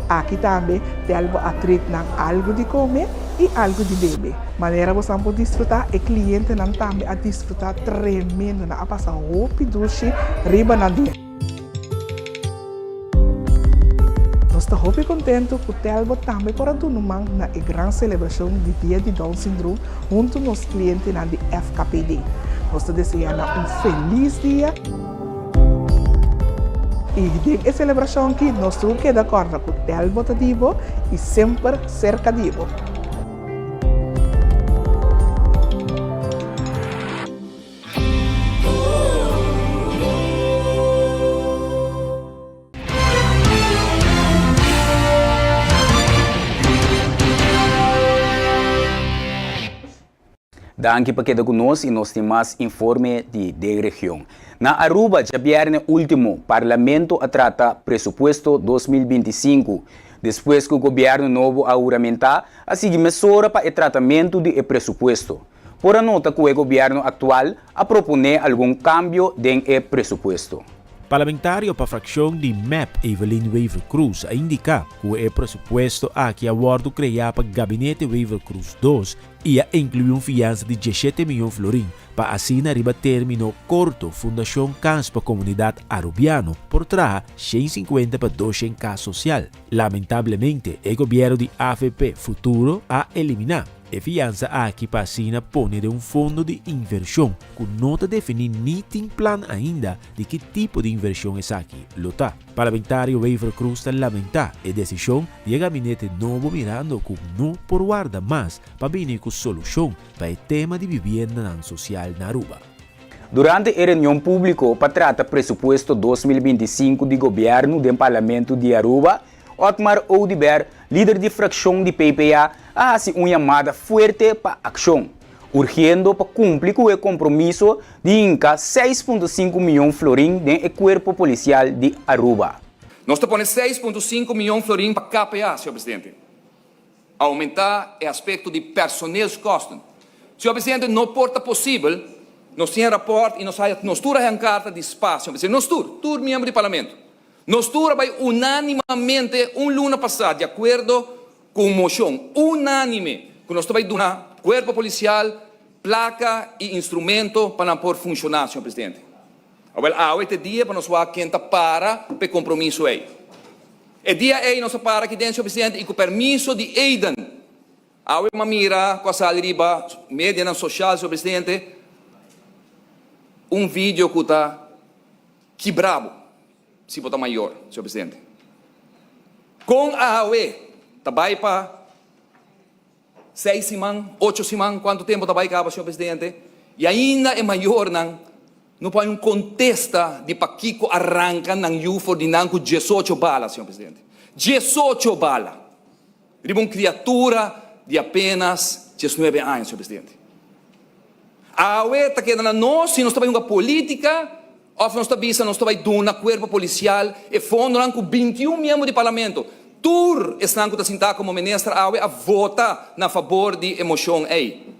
Aki tambe Telbo a treat nan algu di kome i algu di bebe. Manera bosan por disfrutá, e klientenan tambe a disfrutá tremendo. Nan a pasa hopi dushi riba nan dia. Nos ta hopi kontentu ku Telbo tambe por a duna man na e gran selebrashon di Dia di Down Syndroom huntu nos klientenan di FKPD. Nos ta deseá nan un felis dia. I den e selebrashon aki nos tur keda kòrda ku Telmo ta di bo i semper serka di bo. Danki pa keda ku nos i nos tin mas informe di den region. Na Aruba djabièrnè último Parlamento a trata presupuesto 2025. Despues ku gobièrnu nobo a huramentá a sigui mesora pa e tratamentu di e presupuesto. Por a nota ku e gobièrnu aktual a proponé algun kambio den e presupuesto. Parlamentario pa fraccion di mep Evelyn Wever-Croes a indica cu e presupuesto aki a wordo crea pa Gabinete Wever-Croes dos y a inclui un fiansa di diesshete miyon florin pa asina riba termino corto Fundacion Cas pa Comunidad Arubiano por traha 150 pa 200 cas social. Lamentablemente e gobierno di avp Futuro a elimina e fiansa aki pa asina pone den un fondo di inversion ku no ta definí ni tin plan ainda di ki tipo di invershon esaki lo ta. Parlamentario Wever-Croes ta lamentá e desishon di e gabinete nobo mirando ku no por warda mas pa bini ku solushon pa e tema di bibiendanan sosial na Aruba. Durante e reunion públiko pa trata presupuesto 2025 di gobièrnu den Parlamento di Aruba, Otmar Oduber, lider di frakshon di PPA, a hasi un yamada fuerte pa akshon, urgiendo pa kumpli ku e kompromiso di hinka 6.5 mion florin den e kuerpo polisial di Aruba. Nos ta pone 6.5 mion florin pa KPA, señor presidente. Aumentá e aspekto di personeelskosten. Señor presidente, no por ta posibel nos tin e rapòrt i nos haya, nos tur a haya un karta di spa, señor presidente, nos tur, tur miembro di parlamento. Nos tur a bai unánimamente un luna pasá di akuerdo ku un moshon unánime ku nos ta bai duna kuerpo polisial plaka i instrumento pa nan por funshoná, señor presidente. Awel, awe ta e dia pa nos wak ken ta para pa e kompromiso ei. E dia ei nos a para aki den, señor presidente, i ku permiso di Eiden, awe mi a mira ku a sali riba medianan sosial, señor presidente, un video ku ta Kibra bo si bo ta mayor, señor presidente. Kon awe ta bai pa seis siman, ocho siman, kuantu tempu ta bai kaba, señor presidente, i ainda e mayornan no por hay un kontesta di pakiko a ranka nan yu for di nan ku diesocho bala, señor presidente. Diesocho bala! Riba un kriatura di apenas diesnuebe aña, señor presidente. Awe ta keda na nos si nos ta bai hunga politica of nos ta bisa nos ta bai duna cuerpo policial e fondonan cu 21 miembro di parlamento, tur esnan cu ta sinta como minister awe a vota na fabor di e mocion ey.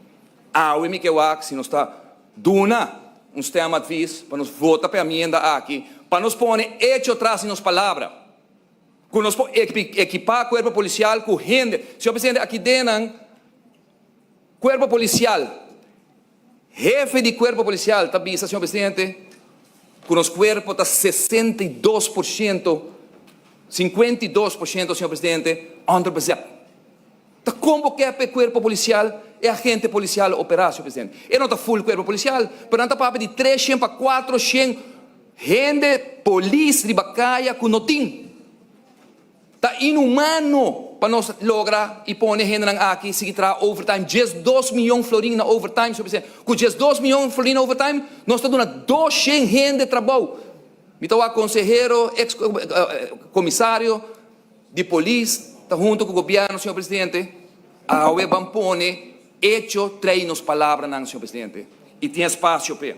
Awe mi ke wak si nos ta duna un stemadvies pa nos vota pa e amienda aki pa nos pone hecho tras di nos palabra. Cu nos por ekipa cuerpo policial cu hende. Señor Presidente, aki den nan cuerpo policial, hefe di cuerpo policial ta bisa, señor Presidente, cu nos cuerpo ta 62 por ciento, 52 por ciento, señor Presidente, onderbezet. Ta con bo ke pa e cuerpo policial, e agente policial opera, señor Presidente? E no ta full cuerpo policial, pero nan ta papia di 300 pa 400 hende polis riba caya cu no tin. Ta inhumano pa nos logra y pone hendenan aki sigui traha overtime, 12 miyon florin na overtime, señor Presidente. Cu 12 miyon florin na overtime, nos ta duna 200 hende trabou. Mi ta wak consehero, ex comisario. Di polis ta hunto cu gobierno, señor presidente, awe ban pone hecho trei nos palabranan, señor presidente, y tin espacio p'e.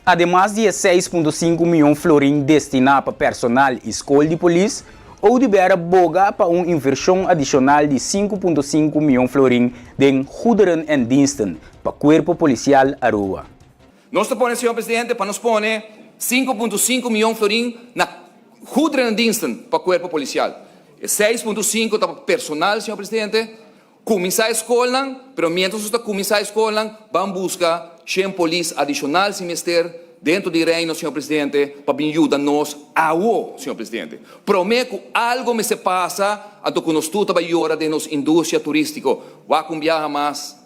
Ademas di e 6.5 miyon florin destiná pa personal i skol di polis, Oduber a boga pa un invershon adishonal di 5.5 miyon florin den goederen en diensten pa Kuerpo Polisial Aruba. Nos ta pone, señor presidente, pa nos pone 5.5 miyon florin na goederendiensten pa cuerpo policial. E 6.5 ta pa personal, señor presidente. Cuminsa e scolnan, pero mientras nos ta cuminsa e scolnan, ban busca shen polis adicional si mester dentro di Reino, señor presidente, pa bin yuda nos awo, señor presidente. Prome cu algo mester pasa, anto cu nos tur ta bay yora den nos industria turistico. Wak un biaha mas.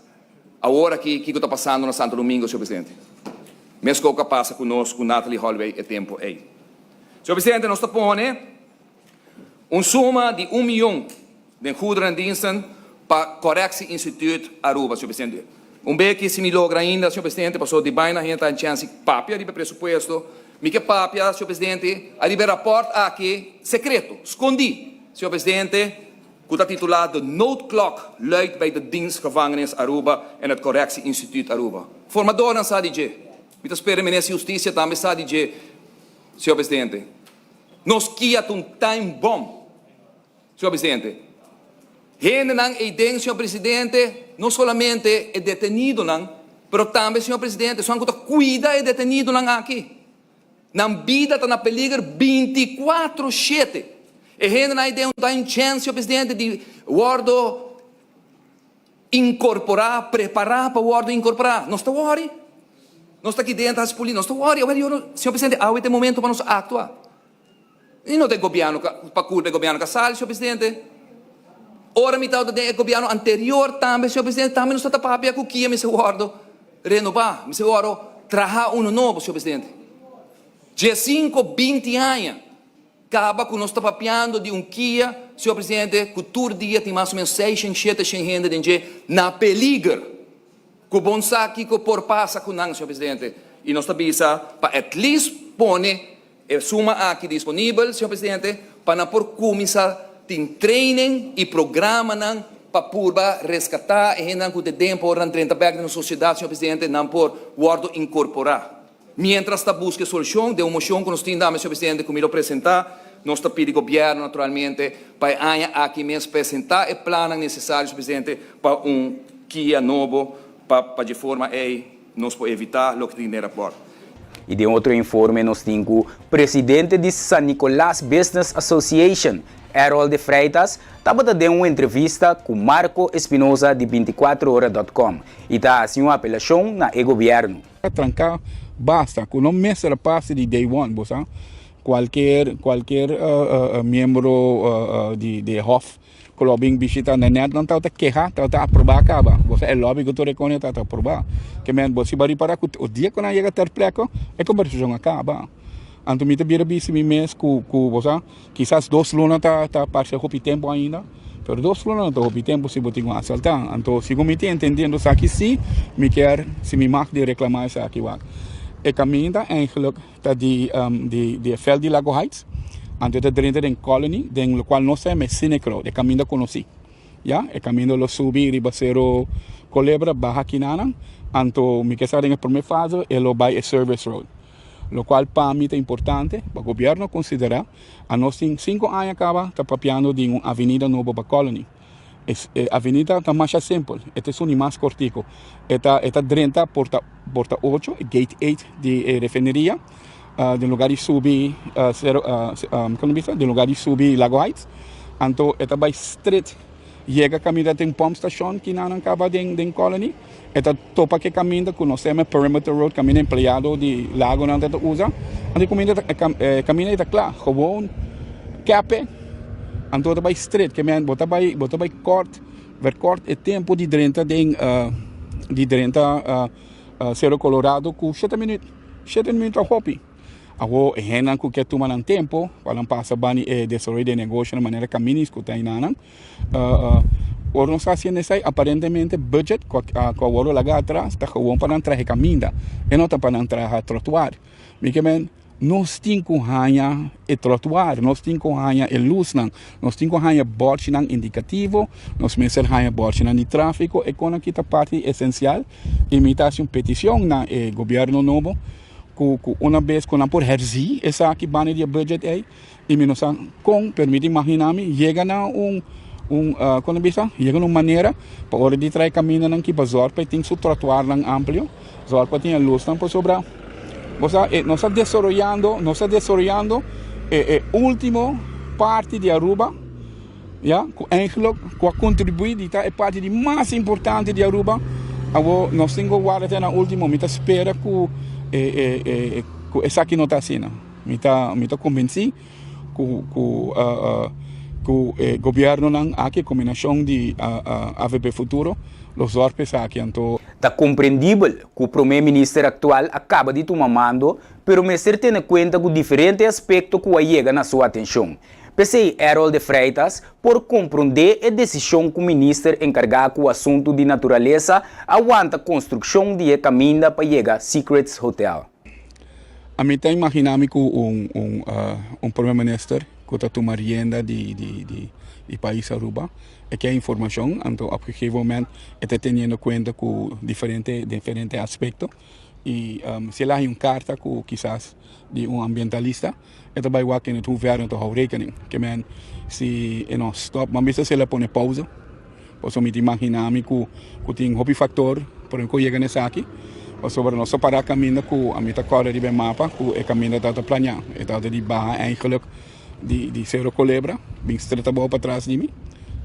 Awor aki kiko ta pasando na Santo Domingo, señor presidente? Meskos ku a pasa ku nos ku Natalie Holloway e tempu ei. Señor Presidente, nos ta pone un suma di un miyon den goederendiensten pa Correctie Instituut Aruba, señor Presidente. Un beki si mi logra ainda, señor Presidente, pasobra di baina hende ta chance papia riba e presupuesto. Mi ke papia, señor Presidente, ariba e raport aki secreto, scondi, señor Presidente, ku ta titulá De noodklok luidt bij de Dienst Gevangenis Aruba en het Correctie Instituut Aruba. Formadornan sa di dje. Mi ta spera Minister di Husticia tambe sa di dje, señor Presidente. Nos kia ta un time bomb, señor Presidente. Hendenan eiden, señor Presidente, no solamente e detenidonan, pero tambe, señor Presidente, esun ku ta kuida e detenidonan aki. Nan bida ta na peliger binticuatro shete. E hendenan eiden no ta un chens, señor Presidente, di wordo Incorpora, prepara pa wordo incorpora. Nos ta worry. Nos ta aki den ta haci poli, nos ta worry. Awor yo no, señor presidente, awe ta e momento pa nos actua. Y no ta e gobierno pa culpa e gobierno Casal, señor presidente. Ora mi tabata den e gobierno anterior tambe, señor presidente, tambe nos ta papia cu kia mester wordo renoba, mester wordo traha uno nobo, señor presidente. Diescinco, binti aña. Kaba ku nos ta papiando di un kia, señor presidente, ku tur dia tin mas o menos seishen, sheteshen hende den dje na peliger. Ku bon sa kiko por pasa ku nan, señor presidente. I nos ta bisa pa at least pone e suma aki disponibel, señor presidente, pa nan por kuminsá tin training i programanan pa purba reskatá e hendenan ku ta den pa ora nan drenta bèk den nos sosiedat, señor presidente, nan por wòrdu inkorporá. Mientras ta busca e solucion, den un mocion cu nos tin dame, señor Presidente, cu mi lo presenta, nos ta pidi Gobierno, naturalmente, pa e aña aki mes presenta e plannan necesario, señor Presidente, pa un kia nobo, pa pa dje forma ey nos por evita loke tin den rapport. Y den otro informe nos tin cu presidente di San Nicolas Business Association, Errol de Freitas, tabata den un entrevista cu Marco Espinosa di binticuatro ora dot com y ta haci un apelacion na e gobierno. A tranká basta ku no mester a pasa di day one bo sa kualker kualker miembro di di e hof ku lo bin bishita nan net nan tabata keha tabata aprobá kaba bo sa e lobby ku tur e kone tabata aprobá ke men bo si bo a ripará ku o dia ku nan a yega ter plek e kombersashon a kaba anto mi ta bira bisa mi mes ku ku bo sa. Kisas dos luna ta ta parse hopi tempu ainda, pero dos luna no ta hopi tempu si bo tin un asaltá. Anto segun mi ta entendiendo esaki si mi kier si mi mag di reklamá esaki wak. E kaminda eigenlijk ta di di di e veld di Lago Heights, anto e ta drenta den Colony den lokual nos ta yama e Scenic Road, e kaminda konosí. Ya, e kaminda lo subi riba Sero Colebra baha kinanan, anto mi ke sa den e promé fase e lo bai e Service Road. Locual pa mi ta importante pa gobierno considera, anos tin cinco aña caba ta papiando di un avenida nobo pa Colony. E e avenida ta masha simpel, e ta esun di mas cortico. E ta e ta drenta porta porta ocho, gate eight di e refineria, den lugar di subi sero como bisa den lugar di subi Lago Heights, anto e ta bay straight yega caminda den pump station kinanan caba den den Colony. E ta topa ku e kaminda ku nos yama Perimeter Road, kaminda empleado di lagonan ta usa. Anto e kaminda ta e kaminda ei ta kla, gewoon kepe, anto bo ta bai straight, ke men bo ta bai bo ta bai kort, verkort e tempu di drenta den di drenta Cerro Colorado ku shete minüt, shete minüt ta hopi. Awor e hendenan ku ke tuma nan tempu pa nan pasa bani e desaroyo di e negoshonan manera kaminis ku ta einanan. Ora nos ta haciendo esai aparentemente budget cu a worde laga atras ta gewoon pa nan traha caminda e no ta pa nan traha trotuar. Mi ke men nos tin cu haya e trotuar, nos tin cu haya e luznan, nos tin cu haya borchinan indicativo, nos mester haya borchinan di trafico, e con aki ta parti esencial y mi ta haci un peticion na e gobierno nobo cu una bes cu nan por herzi esaki banda di e budget ey. I mi no sa kon, pero mi ta imaginá mi yega na un un kon ta bisa? Yega na un manera pa ora di trae kamindanan ki pa zòrg pa e tin su trotuarnan amplio, zòrg pa tin e lusnan pasobra bo sa e nos ta desaroyando nos ta desaroyando e e último parti di Aruba ya ku eigenlijk ku a kontribuí di ta e parti di mas importante di Aruba awor nos tin ku warda te na último mi ta spera ku e e e ku esaki no ta asina. Mi ta mi ta konvensí ku ku ku e gobièrnunan aki kombinashon di avp Futuro lo zòrg pa esaki anto. Ta komprendibel ku promé minister aktual a kaba di tuma mando, pero mester tene kuenta ku diferente aspekto ku a yega na su atenshon. P'esei Errol de Freitas por komprondé e desishon ku minister enkargá ku asuntu di naturalesa a wanta konstrukshon di e kaminda pa yega Secrets Hotel. Ami ta imaginá mi ku un un un prome minister ku ta tuma rienda di di di di pais Aruba e ke informashon anto op gegeven moment e ta teniendo kuenta ku diferente diferente aspekto i si el a haña un karta ku kisas di un ambientalista e ta bai wak in het hoeverre no ta hou rekening ke men si e no stop mas bisa si el a pone pausa pasobra mi ta imagina mi ku ku tin hopi factor por ku yega na esaki pasobra nos ta para kaminda ku ami ta kòrda riba e mapa ku e kaminda tabata planea e tabata di baha eigenlijk di di Cerro Colebra bin stret abou patras di mi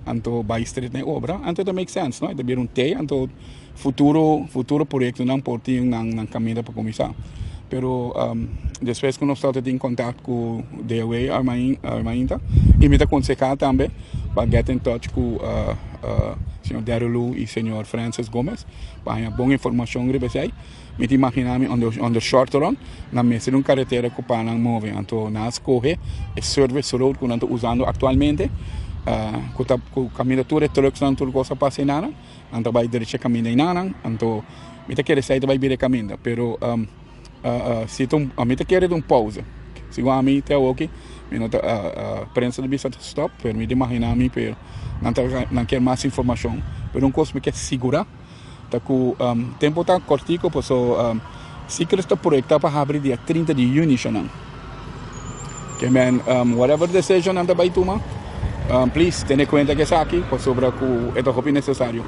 anto bai stret na e obra anto e ta make sense no e ta bira un T anto futuro futuro proyectonan por tin nan nan caminda pa cuminsa pero despues cu nos tabata tin contact cu DOW Armainta y mi ta conseha tambe pa get in touch cu señor Daryl Loo y señor Francis Gomez pa haña bon informacion riba esey mi ta imagina mi on the on the short run nan mester un caretera cu pa nan move anto nan a scoge e service road cu nan ta usando actualmente cu ta cu caminda tur e trucksnan tur cos a pasa eynan. Nan ta bai derecha kaminda einanan, anto mi ta kere esei ta bai bira e kaminda, pero si ta un, ami ta kere ta un pausa. Segun ami te awoki mi no ta prensa ta bisa ta stop, pero mi ta imagina mi pero nan ta nan kier mas informashon. Pero un kos mi ke sigura ta ku tempo ta kortiko paso Secrets ta proyekta pa habri dia 30 di yüni shonan. Ke men whatever decision nan ta bai tuma please tene kuenta ku esaki pasobra ku e ta hopi nesesario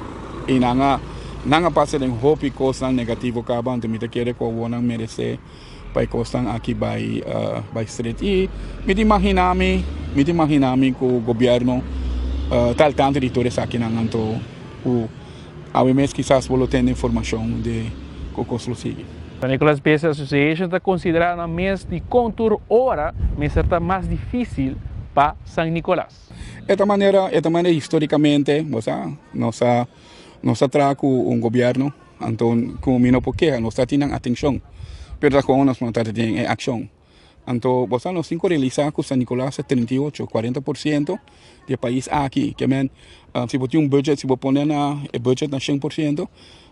i nan a nan a pasa den hopi kosnan negativo kaba anto mi ta kere ku awor nan merese pa e kosnan aki bai bai stret i mi ta imagina mi mi ta imagina mi ku gobierno ta al tanto di tur esakinan anto ku Awe mes kisas bo lo tende informashon di ku kos lo sigui. San Nicolas Business Association ta considera nan mes di con tur ora mester ta mas dificil pa San Nicolas. E ta manera e ta manera historicamente bo sa nos a nos a traha cu un gobierno anto cu mi no por keha nos ta tin nan atencion pero ta con nos no ta tin e accion. Anto bo sa nos tin ku realisá ku San Nicolas ta 38, 40 por siento di e pais aki. Ke men si bo tin un budget, si bo pone na e budget na shen por siento,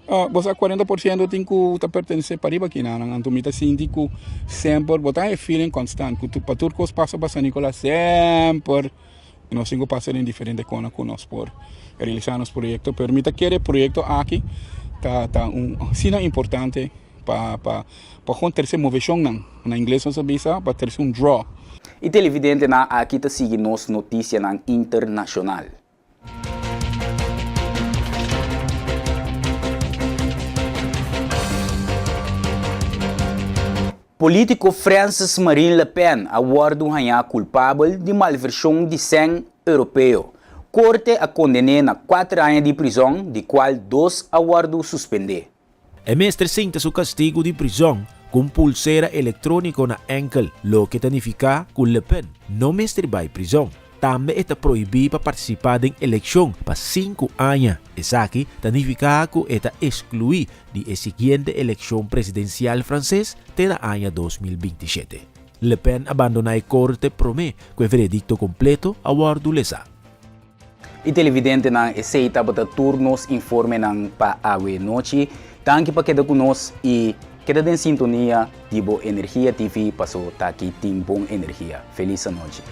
bo sa 40 por siento tin ku ta pertenesé pariba kinanan. Anto mi ta sinti ku semper bo ta e feeling konstant ku pa tur kos pasa pa San Nicolas semper nos tin ku pasa den diferente kona ku nos por realisá nos proyekto. Pero mi ta kere e proyekto aki ta ta un asina importante. Pa pa pa kon trese moveshonnan, na ingles nos ta bisa pa trese un draw. E televidentenan aki ta sigui nos notisianan internashonal. Polítiko Francis Marine Le Pen a wòrdu hañá kulpabel di malvershon di sèn europeo. Korte a konden'é na kuater aña di prizòn, di kual dos a wòrdu suspendé. E mester sinta su kastigu di prizòn ku un pulsera elektróniko na ènkel, loke ta nifiká ku Le Pen no mester bai prizòn. Tambe e ta prohibí pa partisipá den elekshon pa sinku aña. Esaki ta nifiká ku e ta eskluí di e siguiente elekshon presidensial franses te na aña 2027. Le Pen a bandoná e korte promé ku e veredikto kompleto a wòrdu lesá. Y televidentenan esey tabata tur nos informenan pa awe nochi. Danki pa keda cu nos y keda den sintonia di bo Energia TV paso ta aki tin bon energia. Feliz anochi.